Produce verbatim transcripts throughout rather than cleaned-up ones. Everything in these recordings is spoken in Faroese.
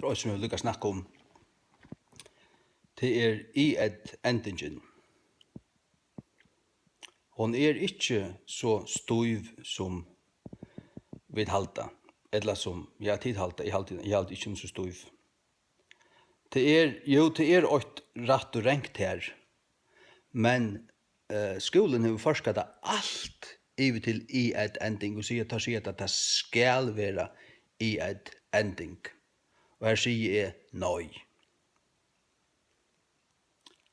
og sum eg vil líka snakka um, tað er i-ed-endingin. Hon er ikki so stív, sum vit halda, ella sum, ja, tit halda, eg haldi, eg haldi ikki, hon er so stív. Tað er, jú, tað er eitt rætt og rangt her, men, eh, skúlin hevur forskað tað alt yvir til i-ed-ending og siga, teir siga, at tað skal vera i-ed-ending. Og her sigi eg nei.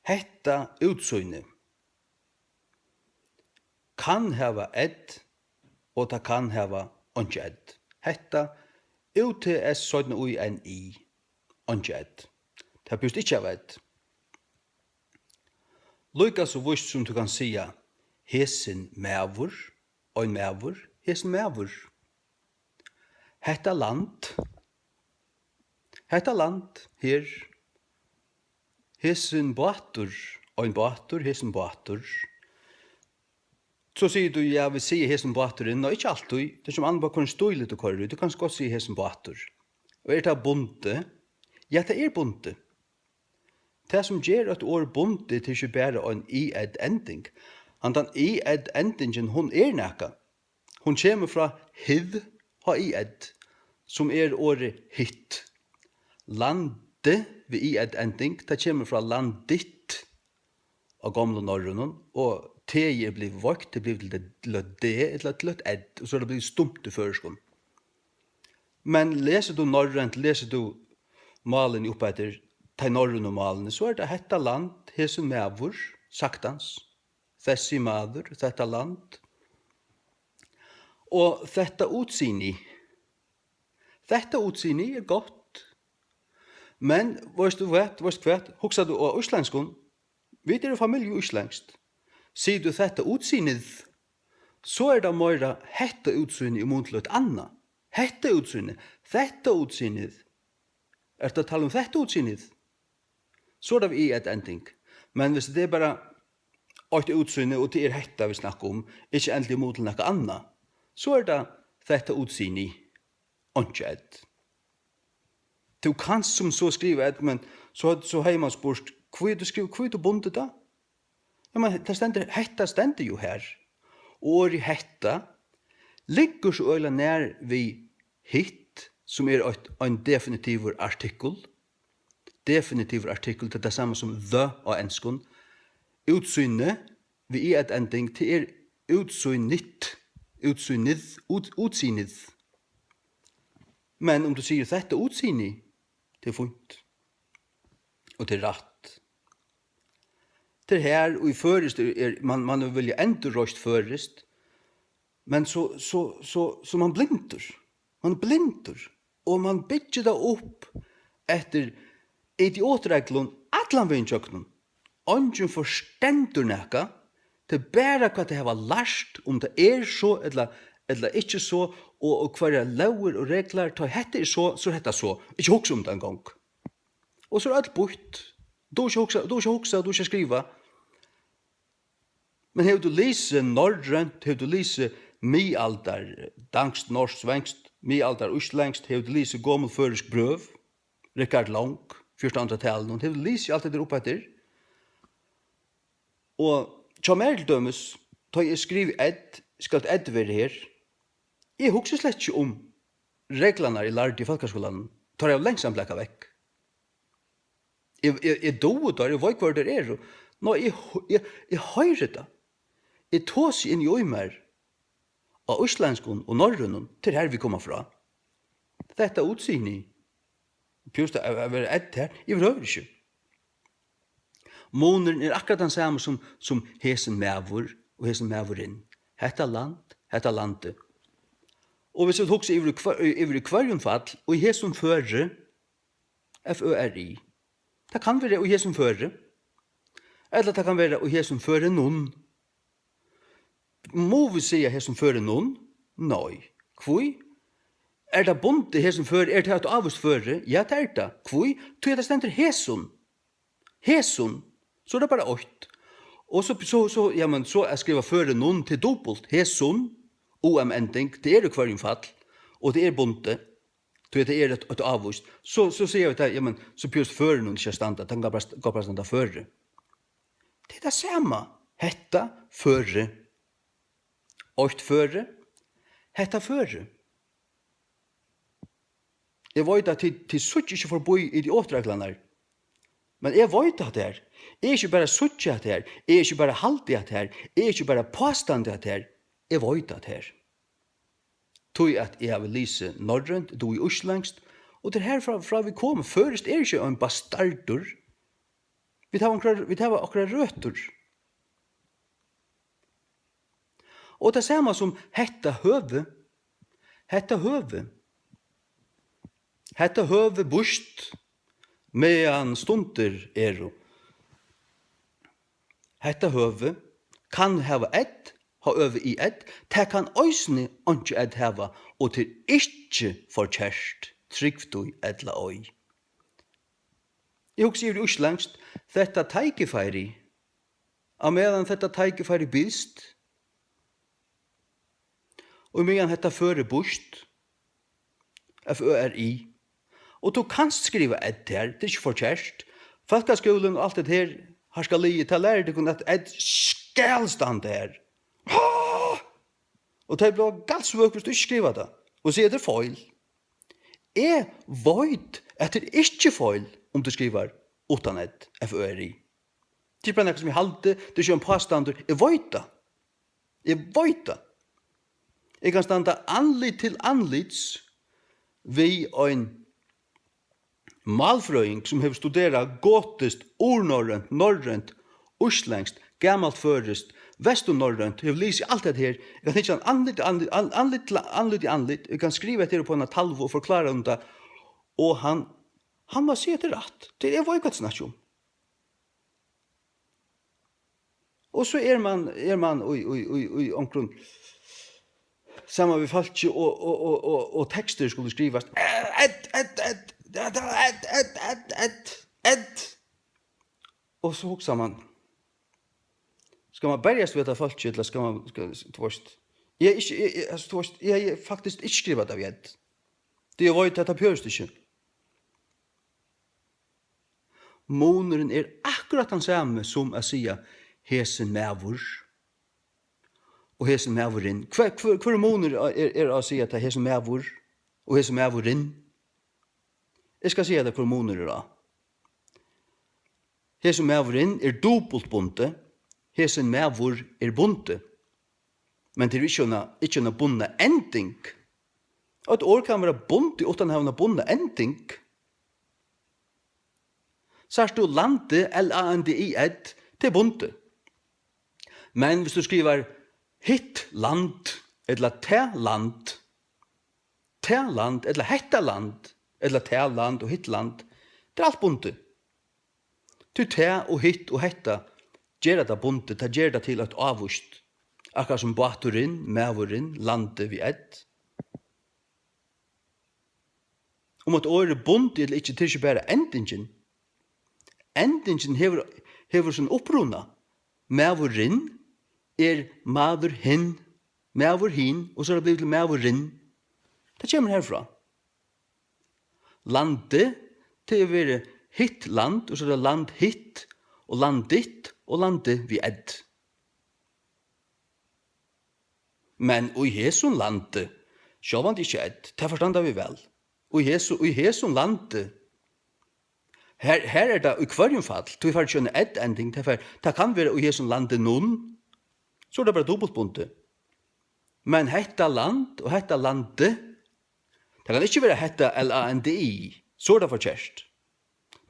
Hetta útsýnið kann hava ed, og tað kann hava einki ed. Hetta, U T S seinni í N I, einki ed. Tað býst ikki av ed. Líka so víst sum tú kann siga, hesin maður, ein maður, hesin maður. Hetta land, hetta land her, hesin bátur, ein bátur, hesin bátur. So sigur tú, ja, vit siga hesin báturin, nei, ikki altíð. Tað kemur an á, hvønn stíl tú koyrir í. Tú kanst gott siga hesin bátur. Og er tað bundið? Ja, tað er bundið. Tað, sum ger eitt orð bundið, tað er ikki bara ein i-ed-ending. Handan i-ed-endingin, hon er nakað. Hon kemur frá hið, H I T, sum er orðið hitt. Landið við i-ed-ending, tað kemur frá landit á gomlu norrønum, og T er blivið veikt, tað er blivið til eitt, til eitt D ella til eitt ed, og so er tað blivið stumt í føroyskum. Men lesur tú norrønt, lesur tú málini upp eftir tey norrønu málini, so er tað hetta land, hesin maður, saktans, sessi maður, setta land. Og setta útsýni. Setta útsýni er gott. Men veitst tú hvat, veitst hvat, hugsar tú á íslendskum, vit eru familju íslendskt. Sigur tú setta útsýnið, so er tað meira hetta útsýni í mun til eitt annað. Hetta útsýni, setta útsýnið. Ert tú at tala um setta útsýnið? So er tað við i-ed-ending. Men viss tað er bara eitt útsýni, og tað er hetta, vit snakka um, ikki endiliga í mun til nakað annað, so er tað setta útsýni, einki ed. Tú kanst sum so skriva ed, men so, so hevði mann spurt, hví tú skriv-, hví tú bundið tað? Ja, men tað stendur, hetta stendur jú her. Og orðið hetta liggur so øgiliga nær við hitt, sum er eitt, ein definitivur artikul. Definitivur artikul, tað er tað sama sum the á enskum. Útsýni við i-ed-ending, tað er útsýnit, útsýnið, út-, útsýnið. Men um tú sigur setta útsýni, tað er fínt. Og tað er rætt. Tað er her, og í føroyskt er, er, mann, mann hevur viljað endurreist føroyskt, men so, so, so, so mann blindur. Mann er blindur, og mann byggir tað upp eftir idiotreglum allan vegin gjøgnum. Eingin forstendur nakað, tað er bara hvat tey hava lært, um tað er so ella, ella ikki so, og, og hvørjar lógir og reglar, tá hetta er so, so er hetta so. Ikki hugsa um tað eingong. Og so er øll býtt. Tú ikki hugsa, tú ikki hugsa, tú ikki skriva. Men hevur tú lisið norrønt, hevur tú lisið miðaldar, danskt, norskt, svenskt, miðaldar, íslendskt, hevur tú lisið gomul føroysk brøv, Richard Long, fjúrtan hundrað-talinum, hevur tú lisið alt hetta uppeftir? Og hjá mær til dømis, tá eg skrivi ed, skal ed vera her, eg hugsi slett ikki um reglurnar, eg lærdi í fólkaskúlanum, teir hava langsamliga blakað vekk. Eg, eg, eg dugi teir, eg veit, hvør teir eru. Nei, eg, eg, eg hoyri tað. Eg tosi inn í mær. Á íslendskum og norrønum, tað er har vit koma frá. Setta útsýni. Púst at, at vera ed her, yvirhøvur ikki. Munurin er akkurát tann sami sum, sum hesin maður og hesin maðurin. Hetta land, hetta landið. Og viss vit hugsa yvir í hvør-, yvir í hvørjum fall, og í hesum føri, F Ø R I. Tað kann vera í hesum føri. Ella tað kann vera í hesum førinum. Mugu vit siga hesum førinum? Nei. Hví? Er tað bundið hesum føri? Er tað eitt ávíst føri? Ja, tað er tað. Hví? Tí at tað stendur hesum. Hesum. So er tað bara eitt. Og so, so, so, ja, men so at skriva førinum til dupult, hesum, U M-ending, tað er í hvørjum fall, og tað er bundið. Tí at tað er eitt, eitt ávíst. So, so siga vit tað, ja, men so behøvist føri nú ikki at standa, tað kann bara st-, gott bara standa føri. Tað er tað sama. Hetta føri. Eitt føri. Hetta føri. Eg veit, at tit, tit síggja ikki forbí idiotreglurnar. Men eg veit, at tað er. Eg ikki bara síggi, at tað er. Eg ikki bara haldi, at tað er. Eg ikki bara pástandi, at tað er. Eg veit, at tað er. Tí at eg havi lisið norrønt, dugi íslendskt, og tað er herfrá, frá vit komu. Føroyskt er ikki ein bastardur. Vit hava onkrar, vit hava okkara røtur. Og tað sama sum hetta høvið. Hetta høvið. Hetta høvið býrt, meðan stundir eru. Hetta høvið kann hava ð, h-ø-v-i-d, tað kann eisini einki ð hava, og tað er ikki forkert, trúgv tí ella ei. Eg hugsi yvir í íslendskt, hetta tækifæri, á meðan hetta tækifæri býðst, og meðan hetta føri býrt, f-ø-r-i, og tú kanst skriva ð har, tað er ikki forkert. Fólkaskúlin og alt det her, harðskaliga, tað lærir tykkum, at ð skal standa har. Ha! Og tey blíva galdsvøk, viss tú ikki skrivar tað, og siga, at tað er feil. Eg veit, at tað er ikki feil, um tú skrivar uttan ð, f-ø-r-i. Tað er bara nakað, sum eg haldi, tað er ikki ein pástandur, eg veit tað. Eg veit tað. Eg kann standa andlit til andlits við ein málfrøðing, sum hevur studerað gotiskt, urnorrønt, norrønt, íslendskt, gamalt føroyskt, vesturnorrønt, hevur lisið alt hetta her. Eg kann hyggja hann andlit, andlit, an-, andlit til andlit í andlit. Eg kann skriva hetta her upp á eina talvu og forklára um tað. Og hann, hann má siga, at tað er rætt. Tað er, eg veit, hvat eg snakki um. Og so er man, er man í, í, í, í onkrum, saman við fólki og, og, og, og, og tekstir skulu skrivast. Ð, ð, ð, ð, ð, ð, ð, ð, ð, ð. Og so hugsar man, skal man berjast við hetta fólki, ella skal man, skal, tú veist, eg, ikki, eg, eg, altso, tú veist, eg hevði faktiskt ikki skrivað tað við ð. Tí eg veit, at tað behøvist ikki. Munurin er akkurát tann sami sum at siga, hesin maður og hesin maðurin. Hvør, hvør, hvør er munur á, er, er á at siga, at hesin maður og hesin maðurin? Eg skal siga tær, hvør munur er á. Hesin maðurin er dupultbundið, hesin maður er bundið. Men tað er ikki eina, ikki eina bundna ending. Eitt orð kann vera bundið uttan at hava eina bundna ending. Sært tú landið, L A N D I D, tað er bundið. Men viss tú skrivar hitt land, ella tað land, tað land, ella hetta land, ella tað land og hitt land, tað er alt bundið. Tí tað og hitt og hetta gera tað bundið, tað ger tað til eitt ávíst. Akkurát sum báturin, maðurin, landið við ð. Um eitt orð er bundið ella ikki, tað er ikki bara endingin. Endingin hevur, hevur sín uppruna. Maðurin er maður hin, maður hin, og so er tað blivið til maðurin. Tað kemur herfrá. Landið, tað hevur verið hitt land, og so er tað land hitt, og land ditt, og landið við ð. Men í hesum landi, sjálvandi ikki ð, tað forstanda vit væl. Í hesu-, í hesum landi, her, her er tað í hvørjum fall, tí fær ikki eina ð-ending, tað fær, tað kann vera í hesum landinum, so er tað bara dupultbundið. Men hetta land og hetta landið, tað kann ikki vera hetta L A N D I, so er tað forkert.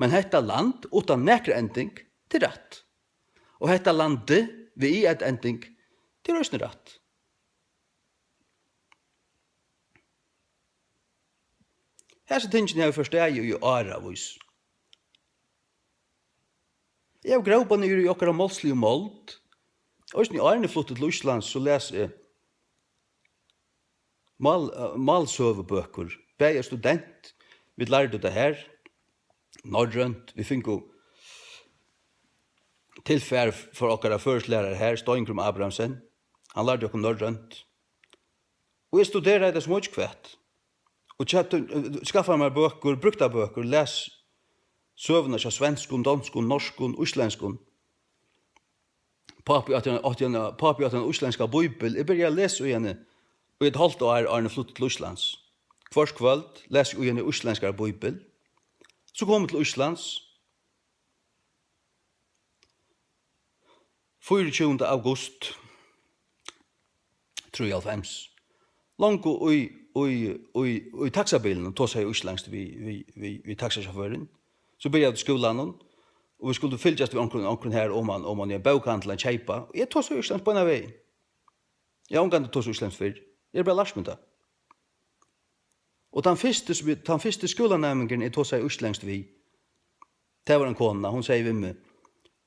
Men hetta land uttan nakra ending, tað er rætt. Og hetta landið við I N-ending, tað er eisini rætt. Hasi tingini hava eg forstaðið í áravís. Eg havi grópað niður í okkara málsligu mold. Eisini áðrenn eg flutti til Íslands, so las eg mál-, eh, málsøgubøkur. Bæði student, vit lærdu tað har, norrønt, vit fingu tilfar frá okkara føroysklærara har, Steingrím Abrahamsen. Hann lærdi okkum norrønt. Og eg studeraði tað sum einki hvat. Og keypti, skaffaði mær bøkur, brúktar bøkur, las søguna hjá svenskum, donskum, norskum, íslendskum. Pápi átti ein, átti ein, pápi átti ein íslendskan bíbel. Eg byrjaði at lesa í henni í eitt hálvt ár, áðrenn eg flutti til Íslands. Hvørt kvøld las eg í henni íslendskan bíbel. So kom eg til Íslands fýraogtjúgunda august trýoghálvfems. Longu í, í, í, í taxabilinum tosaði eg íslendskt við, við, við, við taxasjåførin. So byrjaði eg í skúlanum, og vit skuldu fylgjast við onkrum, onkrum har oman, oman í ein bókahandil at keypa. Og eg tosaði íslendskt beinanvegin. Eg havi ongantíð tosað íslendskt fyrr. Eg havi bara lært meg tað. Og tann fyrsti, sum eg, tann fyrsti skúlanæmingurin, eg tosaði íslendskt við, tað var ein kona, hon segði við meg: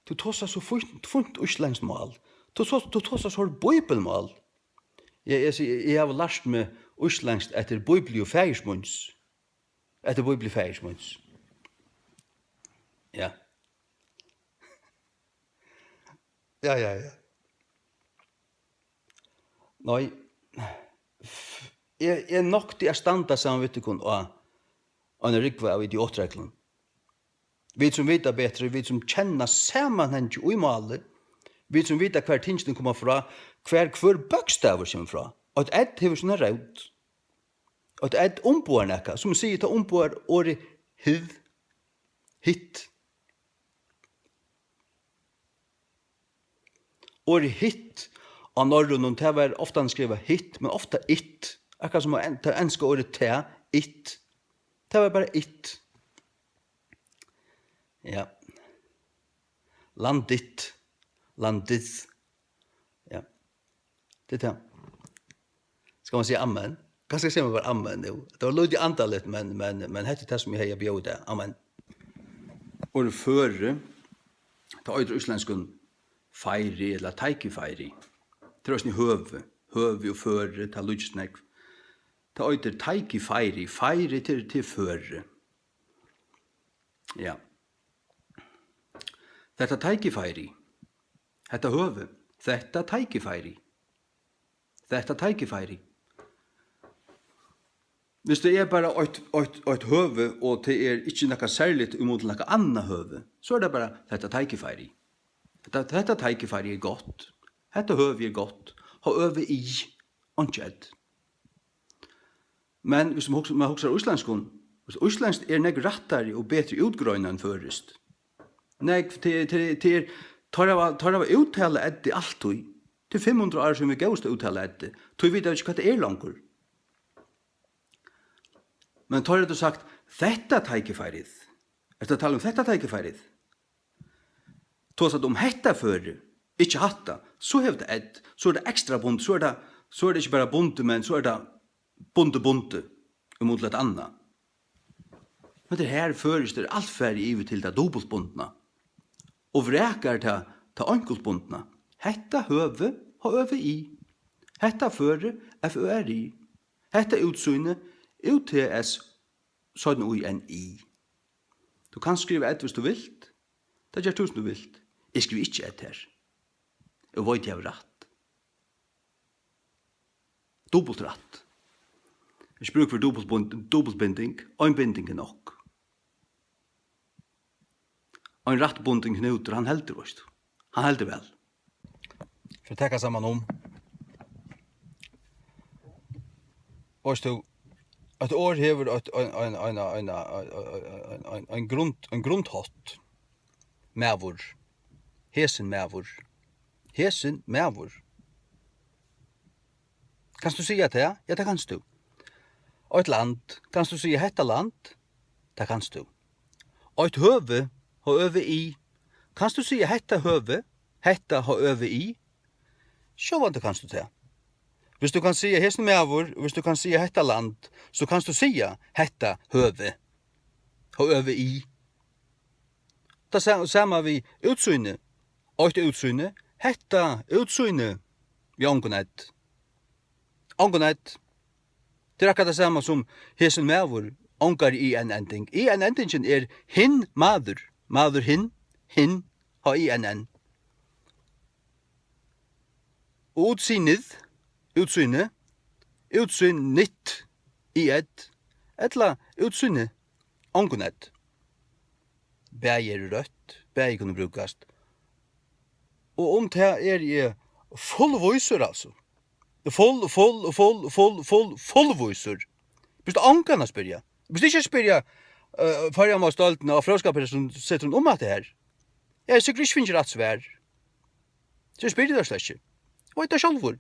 "Tú tosar so fínt, fínt íslendskt mál. Tú tos-, tú tosar so bíbelmál." Eg, eg sigi, eg havi lært meg íslendskt eftir bíbliu faðirs míns. Eftir bíbliu faðirs míns. Ja. Ja, ja, ja. Nei, eg, eg nokti at standa saman við tykkum á eina rúgvu av idiotreglum. Vit sum vita betri, vit sum kenna samanhangin í máli, vit sum vita, hvar tingini koma frá, hvar hvør bókstavur kemur frá. Eitt ð hevur sína rót. Eitt ð umboðar nakað, sum sigur, tað umboðar orðið hiv, hitt. Orðið hitt á norrønum, tað var ofta skrivað hitt, men ofta itt. Akkurát sum á en-, tað enska orðið tað, itt. Tað var bara itt. Ja. Landið, landið. Ja. Tað er tað. Skal man siga amen? Kanska sigur man bara amen nú. Tað var lítið andaligt, men, men, men hetta er tað, sum eg hevði at bjóða í dag. Amen. Orðið føri, tað eitur á íslendskum færi ella tækifæri. Tað er eisini høvi. Høvi og føri, tað líkist nógv. Tað eitur tækifæri. Færi til, til føri. Ja. Hetta tækifæri. Hetta høvi. Hetta tækifæri. Hetta tækifæri. Viss tað er bara eitt, eitt, eitt høvi, og tað er ikki nakað serligt ímóti nakað annað høvi, so er tað bara hetta tækifæri. Hetta, hetta tækifæri er gott. Hetta høvi er gott. H-ø-v-i, einki ð. Men viss man hugsar, man hugsar íslendskum, íslendskt er nógv rættari og betri útgreinað enn føroyskt. Nógv, tað, tað, tað er, teir hava, teir hava úttalað ð-ið altíð. Tað er fimm hundrað ár síðan vit góvust at úttala ð-ið. Tí vita vit ikki, hvat tað er longur. Men teir høvdu sagt, hetta tækifærið. Ert tú at tala um hetta tækifærið? Tosar tú um hetta førið, ikki hatta, so hevur tað ð, so er tað ekstra bundið, so er tað, so er tað ikki bara bundið, men so er tað bundið, bundið, í mun til eitt annað. Men tað er her føroyskt er alt farið yvir til tað dupultbundna, og vrakar tað, tað einkultbundna. Hetta høvi, h-ø-v-i. Hetta føri, f-ø-r-i. Hetta útsýni, ú-t-s-í-n-i. Tú kanst skriva ð, viss tú vilt. Tað ger tú, sum tú vilt. Eg skrivi ikki ð her. Eg veit, eg havi rætt. Dupult rætt. Eg brúki fyri dupultbund-, dupultbinding. Ein binding er nokk. Ein rættbundin knútur, hann heldur, veitst tú. Hann heldur væl. Fyri at taka saman um. Veitst tú, eitt orð hevur eitt, ein, ein, ein, ein, ein, ein, ein, ein grund, ein grundhátt. Maður. Hesin maður. Hesin maður. Kanst tú siga tað? Ja, tað kanst tú. Eitt land. Kanst tú siga hetta land? Tað kanst tú. Eitt høvi, h-ø-v-i. Kanst tú siga hetta høvi? Hetta, h-ø-v-i? Sjálvandi kanst tú tað. Viss tú kanst siga hesin maður, viss tú kanst siga hetta land, so kanst tú siga hetta høvi, h-ø-v-i. Tað sa-, sama við útsýni. Eitt útsýni, hetta útsýni. Við ongum ð. Ongum ð. Tað er akkurát tað sama sum hesin maður, ongar i-n-ending. I-n-endingin er hin maður. Maður hin, hin, h-i-n-n. Og útsýnið, útsýni, útsýnit, i-ð, Ella útsýni, onkuntíð. Bæði eru røtt, bæði kunnu brúkast. Og um tað eri eg fullvísur, altso. Full, full, full, full, full, fullvísur. Býst ongan at spyrja. Býst ikki at spyrja, eh, Føroyamálsdeildina og Fróðskaparsetur um hatta her. Eg havi sikkurt ikki fingið rætt svar. So eg spyrji tær slett ikki. Eg veit tað sjálvur.